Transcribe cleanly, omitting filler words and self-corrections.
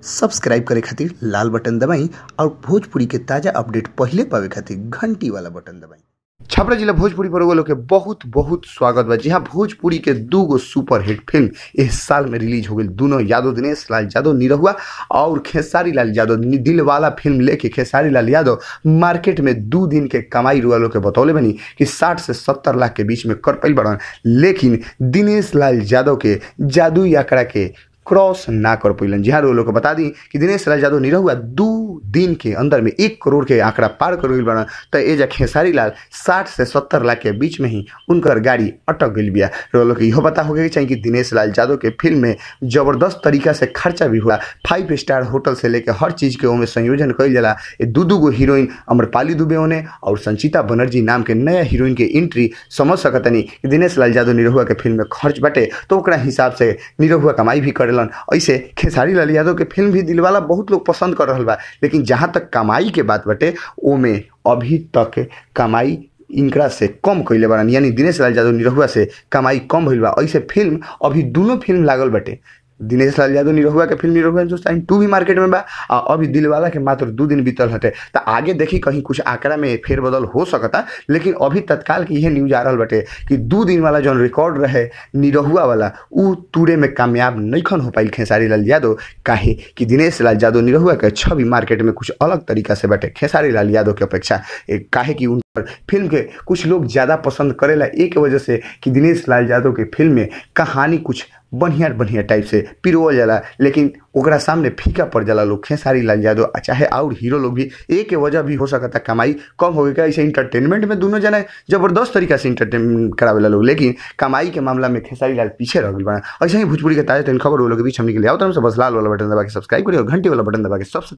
Subscribe करे खातिर लाल button दबाई और भोजपुरी के ताजा अपडेट पहिले पावे खातिर घंटी वाला बटन दबाई। छपरा जिला भोजपुरी पर लोग के बहुत बहुत स्वागत बा। जी हाँ, भोजपुरी के दूगो सुपरहिट फिल्म इस साल में रिलीज हो गई। दोनों यादव दिनेश लाल यादव निरहुआ और खेसारी लाल यादव दिलवाला फिल्म लेके खेसारी लाल यादव मार्केट में 2 दिन के कमाई रुआ लोग के बतौले बनी कि 60 से 70 लाख के बीच में कर पाई बड़न, लेकिन दिनेश लाल यादव के जादुई आंकड़ा के क्रॉस ना कर पैलन। जी हाँ, लोग को बता दी कि दिनेश लाल यादव निरहुआ 2 दिन के अंदर में 1 करोड़ के आंकड़ा पार कर गई बड़न, तो एजा खेसारी लाल 60 से 70 लाख के बीच में ही उनकर गाड़ी अटक गई बिया। लोग के इहो पता हो गया चाहिए कि दिनेश लाल यादव के फिल्म में जबरदस्त तरीका से खर्चा भी हुआ, 5 स्टार होटल से लेकर हर चीज़ के ओमे संयोजन कइल जाला। दू गो हीरोइन अम्रपाली दुबे ओने और संचिता बनर्जी नाम के नया हीरोइन के एंट्री समझ सकतनी कि दिनेश लाल यादव निरहुआ के फिल्म में खर्च बाटे तो ओकरा हिसाब से निरहुआ कमाई भी करे। ऐसे खेसारी लाल यादव के फिल्म भी दिलवाला बहुत लोग पसंद कर रहा बा, लेकिन जहां तक कमाई के बात बटे ओमे अभी तक कमाई इनकरा से कम कैले बारन, यानी दिनेश लाल यादव निरहुआ से कमाई कम भइल बा। ऐसे फिल्म अभी दोनों फिल्म लागल बटे, दिनेश लाल यादव निरहुआ के फिल्म निरहुआ हिंदुस्तान 2 भी मार्केट में बा आ अभी दिलवाला के मात्र 2 दिन बीतल हटे, तो आगे देखी कहीं कुछ आंकड़ा में फेरबदल हो सकता, लेकिन अभी तत्काल की यह न्यूज आ रहा बटे कि 2 दिन वाला जौन रिकॉर्ड रहे निरहुआ वाला उ तूरे में कामयाब नइखन हो पाइल खेसारी लाल यादव, काहे कि दिनेश लाल यादव निरहुआ के छवि मार्केट में कुछ अलग तरीका से बटे खेसारी लाल यादव के अपेक्षा, काहे कि उन फिल्म के कुछ लोग ज़्यादा पसंद करेला एक वजह से कि दिनेश लाल यादव के फिल्म में कहानी कुछ बढ़िया बढ़िया टाइप से पिरोवल जाला, लेकिन ओकरा सामने फीका पड़ जाला लोग खेसारी लाल यादव चाहे और हीरो लोग भी। एक वजह भी हो सकता कमाई कम हो गई, ऐसे इंटरटेनमेंट में दोनों जना जबरदस्त तरीका से इंटरटेनमेंट करावेला लोग, लेकिन कमाई के मामला में खेसारी लाल पीछे रह गई बना। ऐसे ही भोजपुरी के ताजा तरीन खबर वो लोग के बीच हमने के लिए आओ तो हमसे बस लाल वाला बटन दबा के सब्सक्राइब करिए और घंटी वाला बटन दबा के सबसे